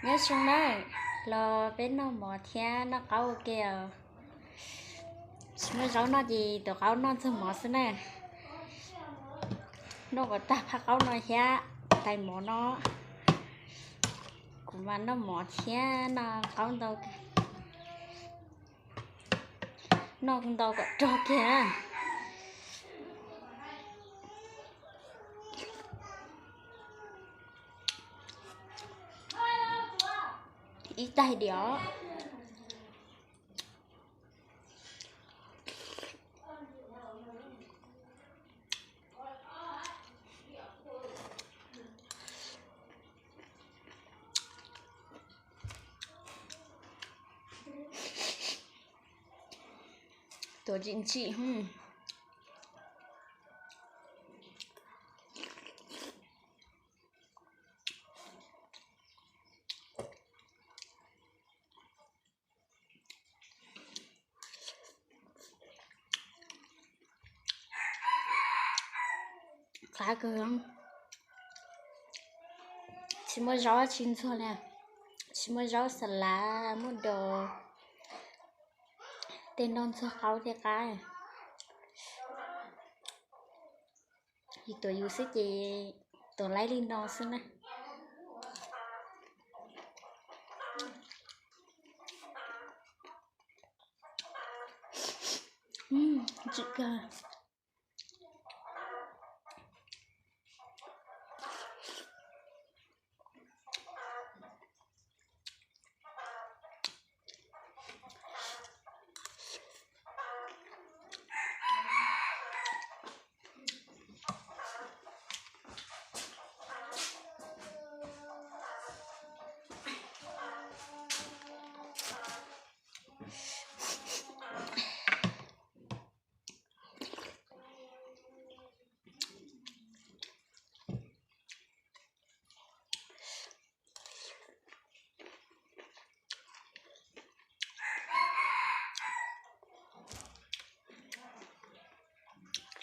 Nyob zoo na, los peb noj mov thiab noj qaub ua ke os. Tsis muaj zaub noj ces tus qaub noj txog mov xwb na. Noj kom tag phab qaub no thiab tais mov no. Kuv mas noj mov thiab noj qaub ntau, noj ntau kom rog kiag na. Ib taig diam. Tuav tsim tsim. Qab kawg. Tsis muaj zaub tsis ntxuag li. Tsis muaj zaub xas lav muaj dos, tej no ntxuag qaub thiaj qab. Yus tuav yus xwb ces tuav laib li no xwb na. Tsim kawg.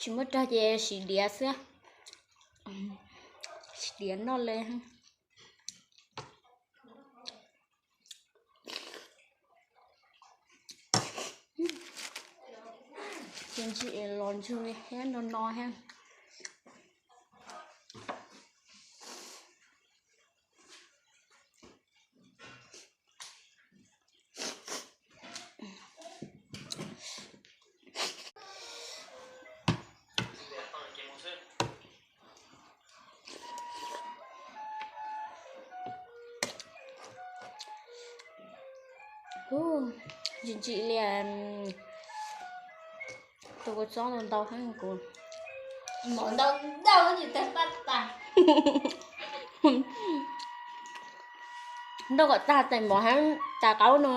Tsis muaj rog ces siv diav xwb. Siv diav noj li. Ces ntsis los ntsug li thiab no no thiab. Ntsim ntsim li. Tus kua txob ntau ntau heev kuv. Mov ntau ntau ces tag paj tas. Nrauj kom tag tais mov heev tas qaub no.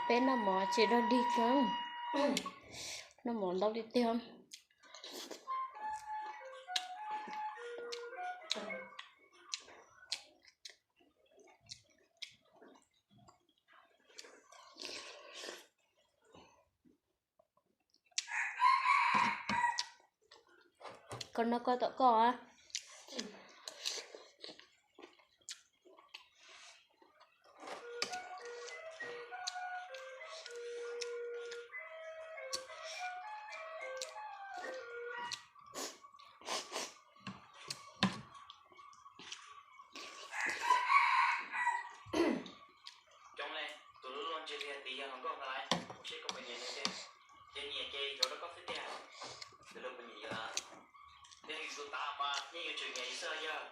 Peb noj mov tsis dog dig kawg, noj mov ntau tiag tiag. Koj noj koj tom koj. Coob li, tus lub luag ntsia li tias yog hluas nkauj ntag lauj, kuv seb koj puas nyiam nws tiag, ces nyiam ces yuav rau koj xwb tiag. Tus lub puas nyiam yog, yog yus tus tav mas yeej yuav tsum nyiam yus xwb yog,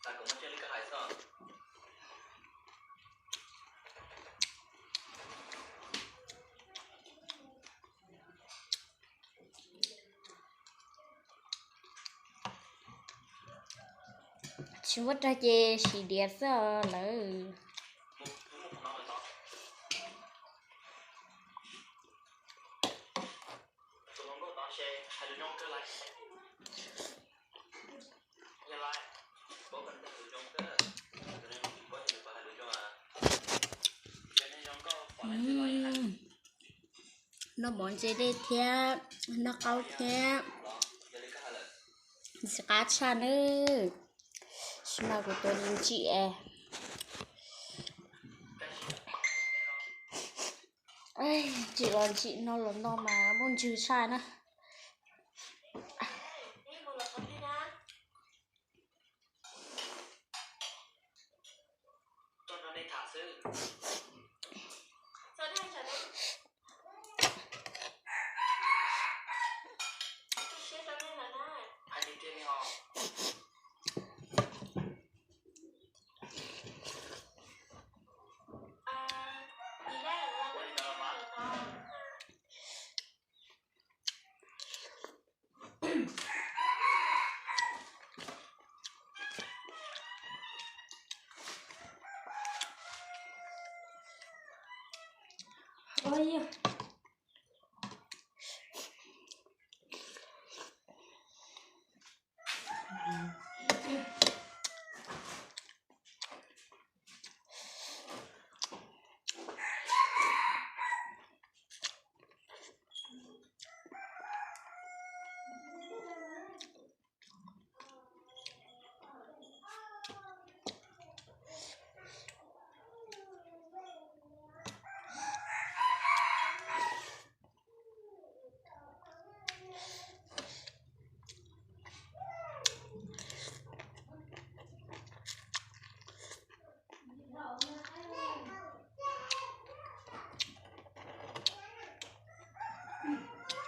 tas kuv muaj coj li koj hais xwb. Tsis muab rag ces sim diav xwb lawm. Noj mov ntse dej thiab noj qaub thiab, ntxim qab tshaj nawb. Tab sis mas kuv tus ntsim, ntsim los ntsim no los no mas muaj ntswg tshaj na.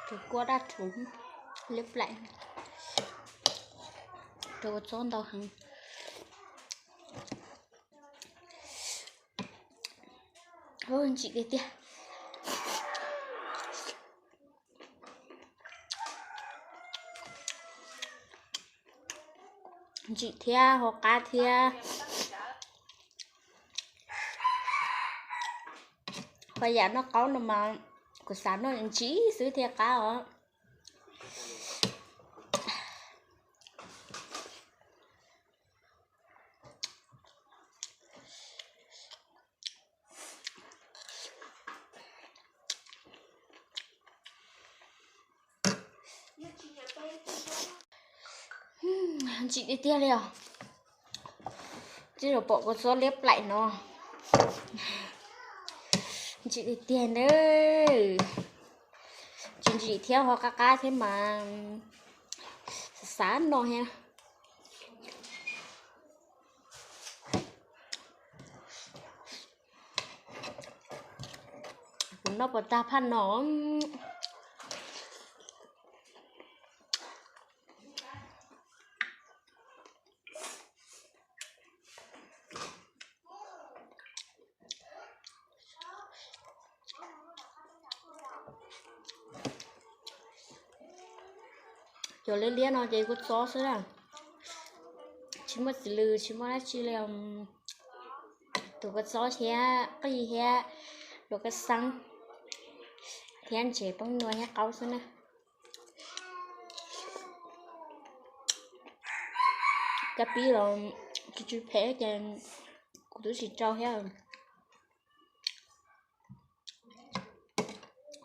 Tus kuab daj rhuv liab plaim, rau ua txob ntau heev. Ntsim tiag tiag. Ntsim thiab hauv qab thiab. Qhov yam noj qaub no mas kuv xav noj ntsim xwb thiaj qab os. Ntsim tiag tiag li os. Tsis tau pom kua txob liab plaim no. Ntsim tiag tiag nawb. Tsis ntsim thiab ho qab qab thiab mas xav xav no thiab. Kuv noj puas tag phaj no. Cov liab liab no ces kua txob xwb na. Tsis muaj txiv lws tsis muaj dab tsi li. Tus kua txob thiab qij thiab luas kab xeeb thiab ntses poob nua thiab qaub xwb na. Kab pib los tsw tsw phem ces kuv twb tsis rau thiab.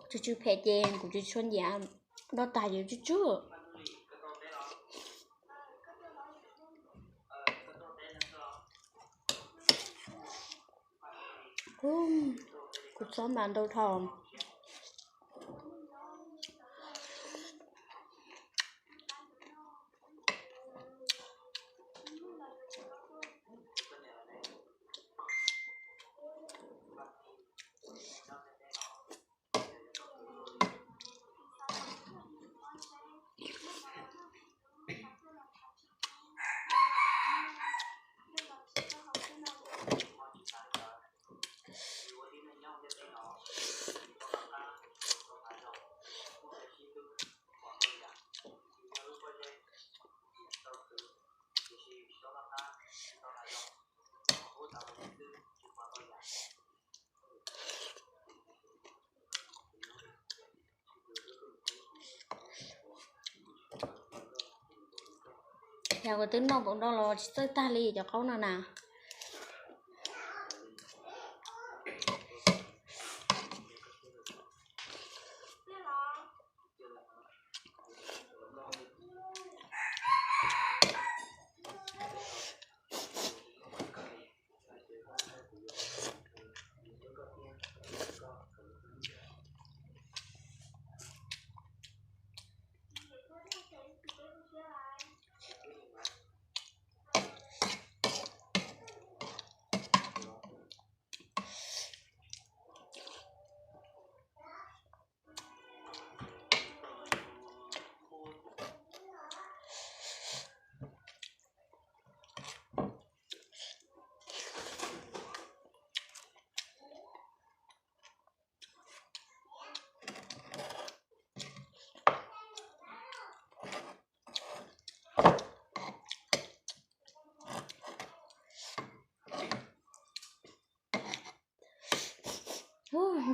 Tsw tsw phem ces kuv tsis tshua nyiam, noj tag ces tsw tsw. Kuv txob mas ntau dhau. Cas kuv twb noj npaum no los tsis txawj tag li cov qaub no na.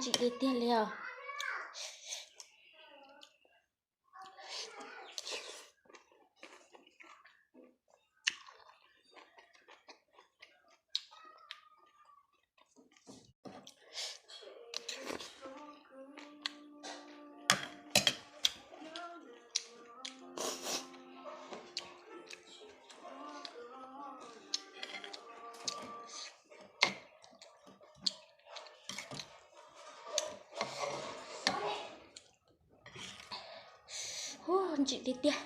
Ntsim tiag tiag li os. Ntsim tiag tiag.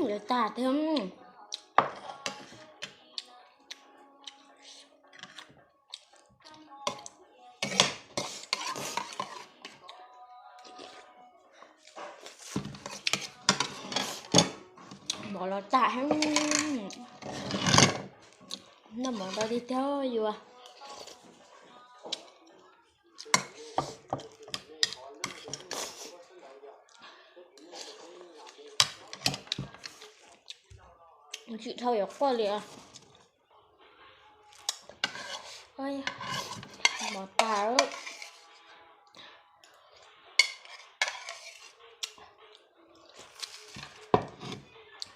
Lawv tag thiab. Mov los tag heev. Noj mov ntau tiag tiag yuav. Tsis dhau yuav quaj li. Mov tag.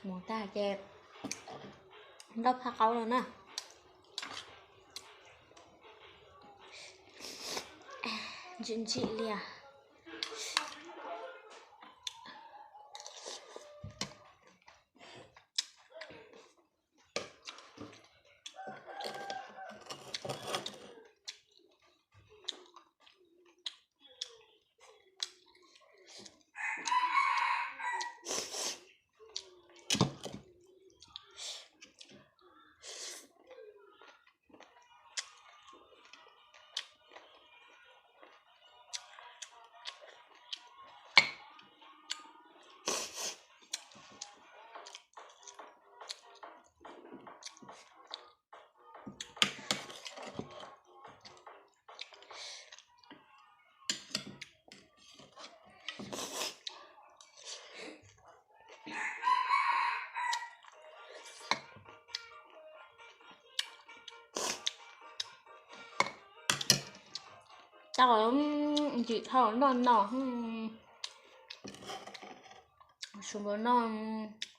Mov tag ces nroj phaj qaub no na. Ntsim ntsim li as. Tau, ntsim dhau noj no. Sub npaum no,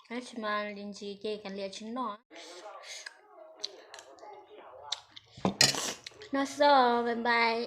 tab sis mas li ntsis ces kav liam tsis noj. Noj xwb, bye bye.